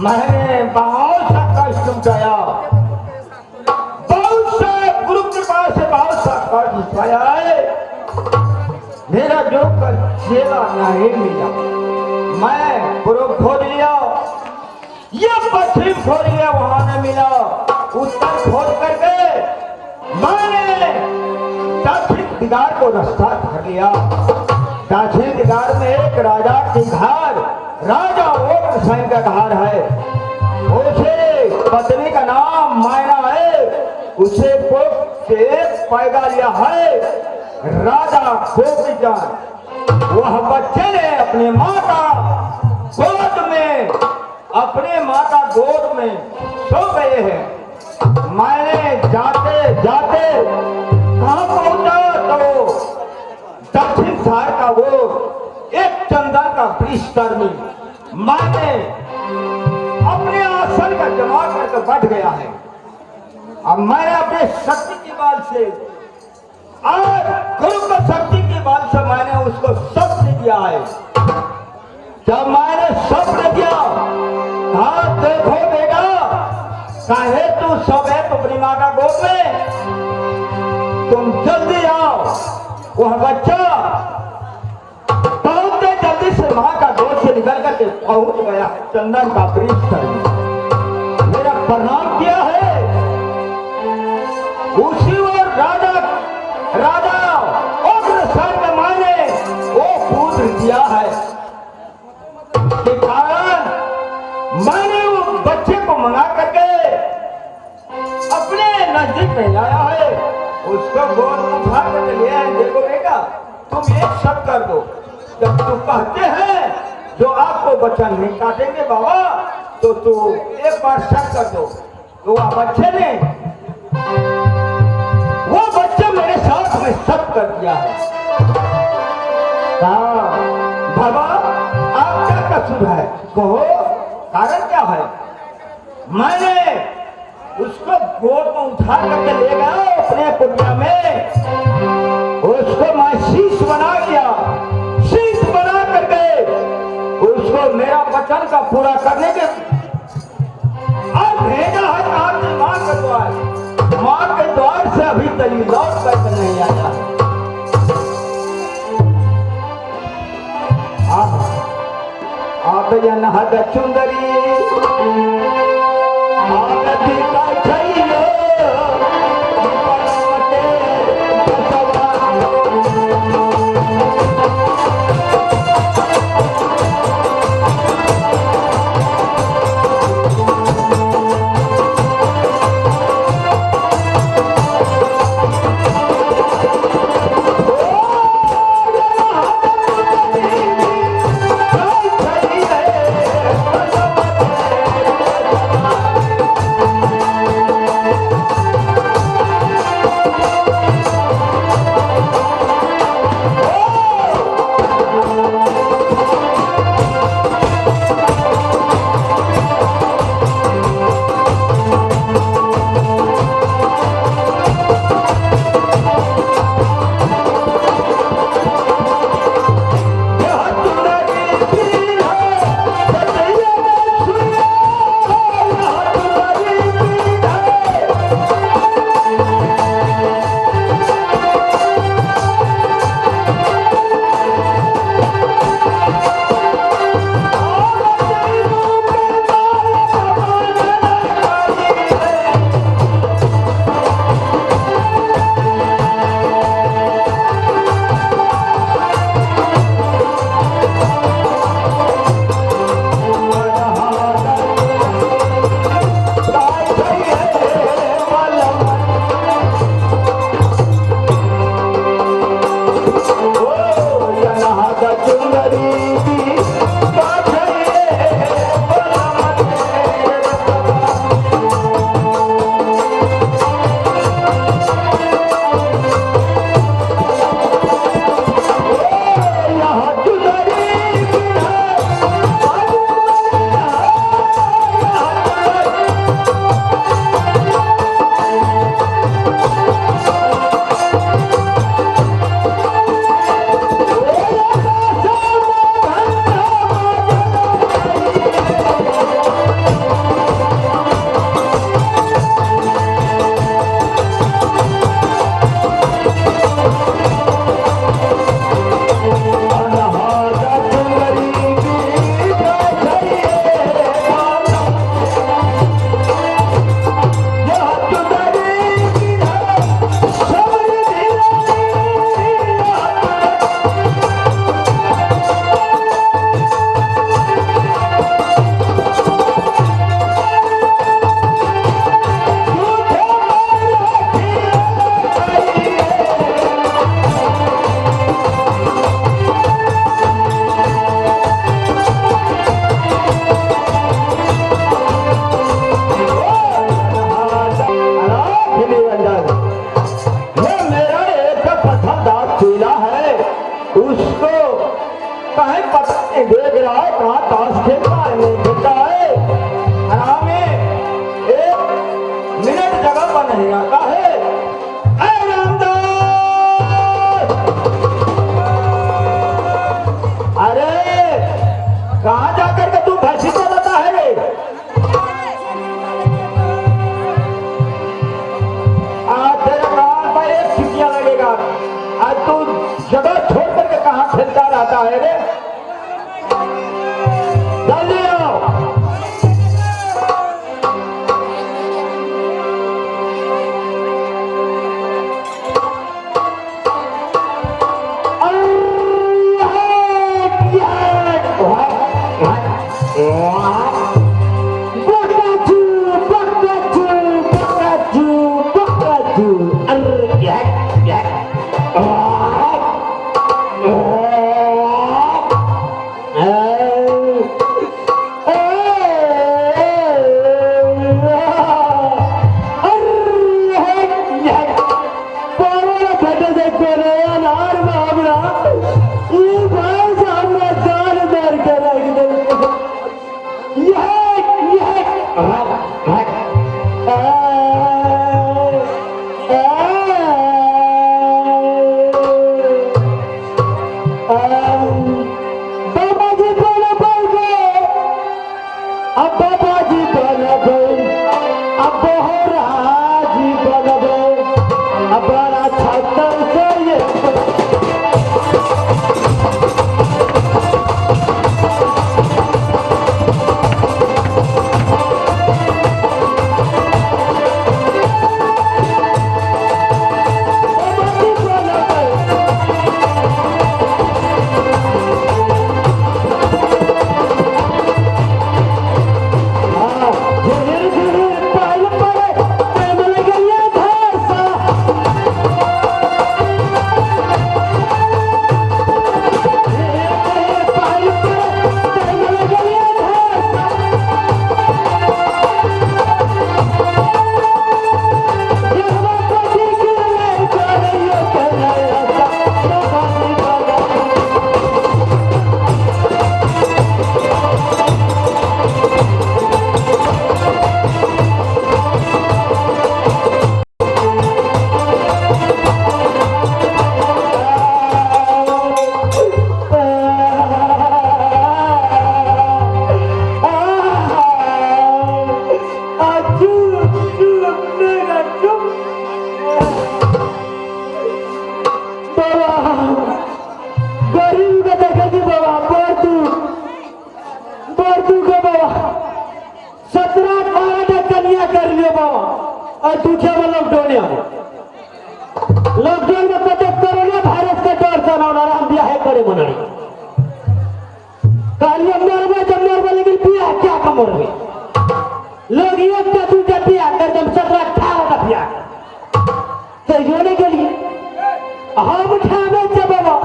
मैंने बहुत सा कष्ट उठाया, बहुत सा गुरु कृपा से बहुत सा कष्ट उठाया है। मेरा जो चेला नहीं मिला, मैं पूर्व खोज लिया, ये पश्चिम खोज लिया, वहां नहीं मिला, उत्तर खोज करके मैंने दक्षिण दिगार को रास्ता धर लिया। दक्षिण दिगार में एक राजा के घर, राजा उग्रसेन का घर है। उसे पत्नी का नाम मायना है, उसे कोख से पैदा लिया है राजा गोपीचंद। वह बच्चे ने अपने माँ का गोद में, अपने माँ का गोद में सो गए हैं। मैंने जाते जाते कहाँ पहुंचा तो दक्षिण धार का वो एक चंदन का बिस्तर में मैंने अपने आसन का जमा करके बैठ गया है। अब मैंने अपने शक्ति की बाल से और गुरु का शक्ति की बाल से मैंने उसको स्वप्न दिया है। जब मैंने स्वप्न दिया, हाँ देखो बेटा, काहे तू सब है अपनी माँ का गोद में, तुम जल्दी आओ। वह बच्चा बहुत जल्दी से माँ का गोद से निकल करके पहुंच गया है चंदन का वृक्ष में। मेरा प्रणाम किया है। उसी ओर राजा राजा उग्रसेन के माने वो पुत्र दिया है के कारण मैंने वो बच्चे को मंगा करके अपने नजदीक में लाया है। उसको गोद उठा करके ले आए। देखो बेटा, तुम एक शब्द कर दो, जब तुम कहते हैं जो आपको बच्चा नहीं काटेंगे बाबा, तो तू एक बार शक कर दो। तो वह बच्चे ने, वो बच्चा मेरे साथ में शक कर दिया है। हाँ बाबा, आपका कसूर है, कहो कारण क्या है? मैंने उसको गोद में उठा करके ले गया अपने कुटिया में, उसको मैं शीश बना दिया। शीश बना करके उसको मेरा वचन का पूरा करने के अब भेजा है आपकी माँ के द्वार। माँ के द्वार से अभी तक लौट करके नहीं आया। आप जनहद चुंदरी आरती का छैयो परम के बसवा। ओ जनहद चुंदरी भाग बाबा जी बन अब बाबा जी बन गए, अब बोहरा जी बन गए, अब बड़ा छतर से ये बाबा जी बन गए। झिर झिर पायल पड़े प्रेम लगैया भाषा, झिर झिर पायल पड़े प्रेम लगैया भाषा, जिहवा पति के नहीं करैयो करैया बाबा जी बन गए। लॉकडाउन में कते कोरोना वायरस के डर से ना हम बियाह करे मनड़ी कहलिए मरबे जब मरबे, लेकिन बियाह क्या का मरबे। लोग एक दूटा बियाह कर दम 17-18 टा बियाह तो जोने के लिए हम उठावे छे बाबा।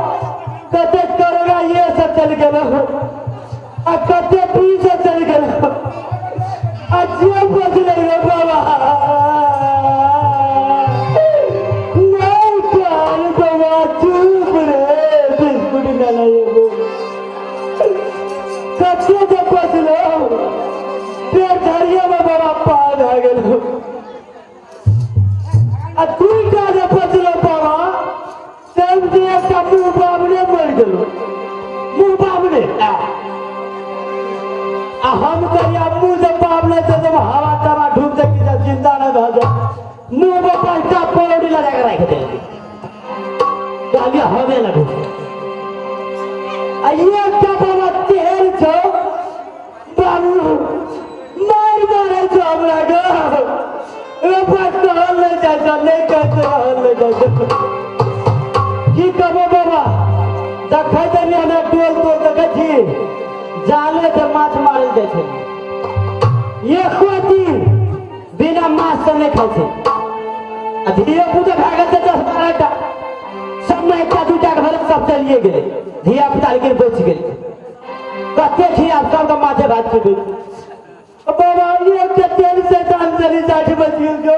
कते कोरोना ये से चल गेल आ कते बी से चल गेल आ जे बचलै रे बाबा। नहीं कर बाबा चुप रे, बिस्कुट न लगे कते जे बचलो पेड़ झरिया में बाबा पार भए गेल आ दूटा जे बचलो बाबा तब जे एकटा मुँह बाबने मरि गेलो, मुँह बाबने आ हम कहिया मुँह से बाबने से जब हवा तवा ढूक दे कि जब जिंदा न भऽ जाए, मुँह में 5टा पौड़ी लगा के राखि देलकै, कहलियै हवे न ढूक। आ एकटा बाबा तेल छौ बाबू मारि मारै छौ हमरा गो, बात कहल नहि जाइ छौ, नहि कहै रहल नहि जाइ छौ। की कहबो बाबा, देखै देलियै हमे टोल तोल देखै छी जाले से माछ मारल जाइ छै, एको दिन बिना माछ से नहि खाइ छै। आ धियो पुतो भए गेल छै 10-12 टा, सबमे 1टा 2टा के भेलै सब चलिए गेलै, धिया पुता लेकिन बचि गेलै। कते छी आब सबके माछे भात खेबै बाबा। एकटा तेल से दाम चली 60 बचि गेल गो,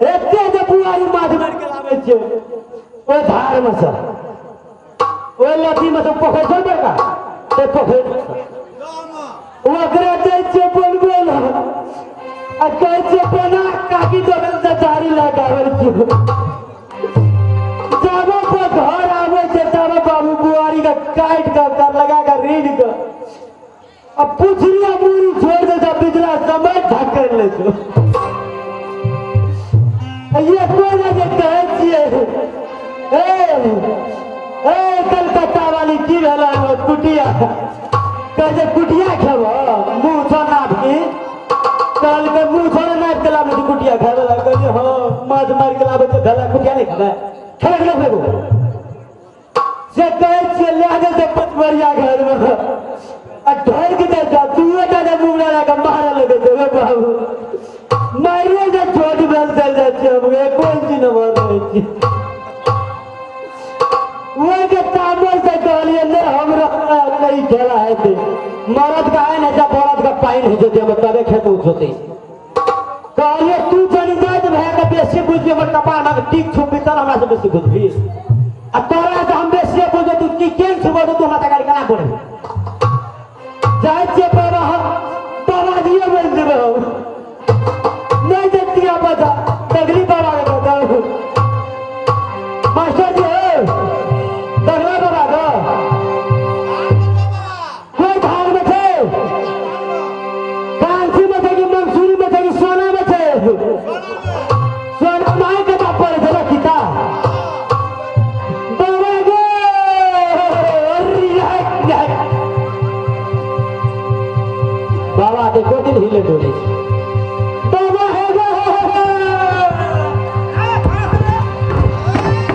एते जे बुआरी माछ मारि के लाबै छियै ओहि धार में से, ओहि लदी में से, पोखरि छै बड़का ते पोखरि में से ओकरे दै छियै बनबै लए आ कहै छियै बना काकी दोकान से झाड़ी लगाबै छियै। जाबो पर घर आबै छै ताबे बाबू बुआरी के काटि के कर लगा के रीढ़ के आ पुछलिया मुड़ी छोड़ि दै छै, पिछला समय ढकल लै छै। ये कोई जे कहै छियै ए ए कलकत्ता वाली की भेलै कुटिया, कहै छै कुटिया खेबो मुँह छौ नाप की, कहलकै मुँह छौ नापि के लाबै छै कुटिया खेबै लए, कहलियै हँ माछ मारि के लाबै छै भेलै कुटिया नहि खेबै, खेबै कि नहि खेबो से कहै छियै लए जाइ छै पचमरिया घरमे आ ढोकि दै छै, दूएटा जे मुँह लगा के मारऽ लगै छै। बाबू मारिए जे छोट भेल चलि जाइ छियै, हम एको इंची नमहर रहै छी। ओहिके तामस से कहलियै नहि हमरा नहि खेला हेतै, मरद के आइन होइ छै बरद के पानि होइ छै देहमे तबे खेत उठतै। कहलियै तू जनी जाइत भए के बेसी बुझबी, हमर कपार में टीक छुपबी तब हमरा से बेसी बुझबी, आ तोरा से हम बेसी बुझबे तू की केन छुबो तू हमरा गाड़ी केना पड़बी। जाइ छियै बाबा हम बाबा के एको दिन हिले डोले छै।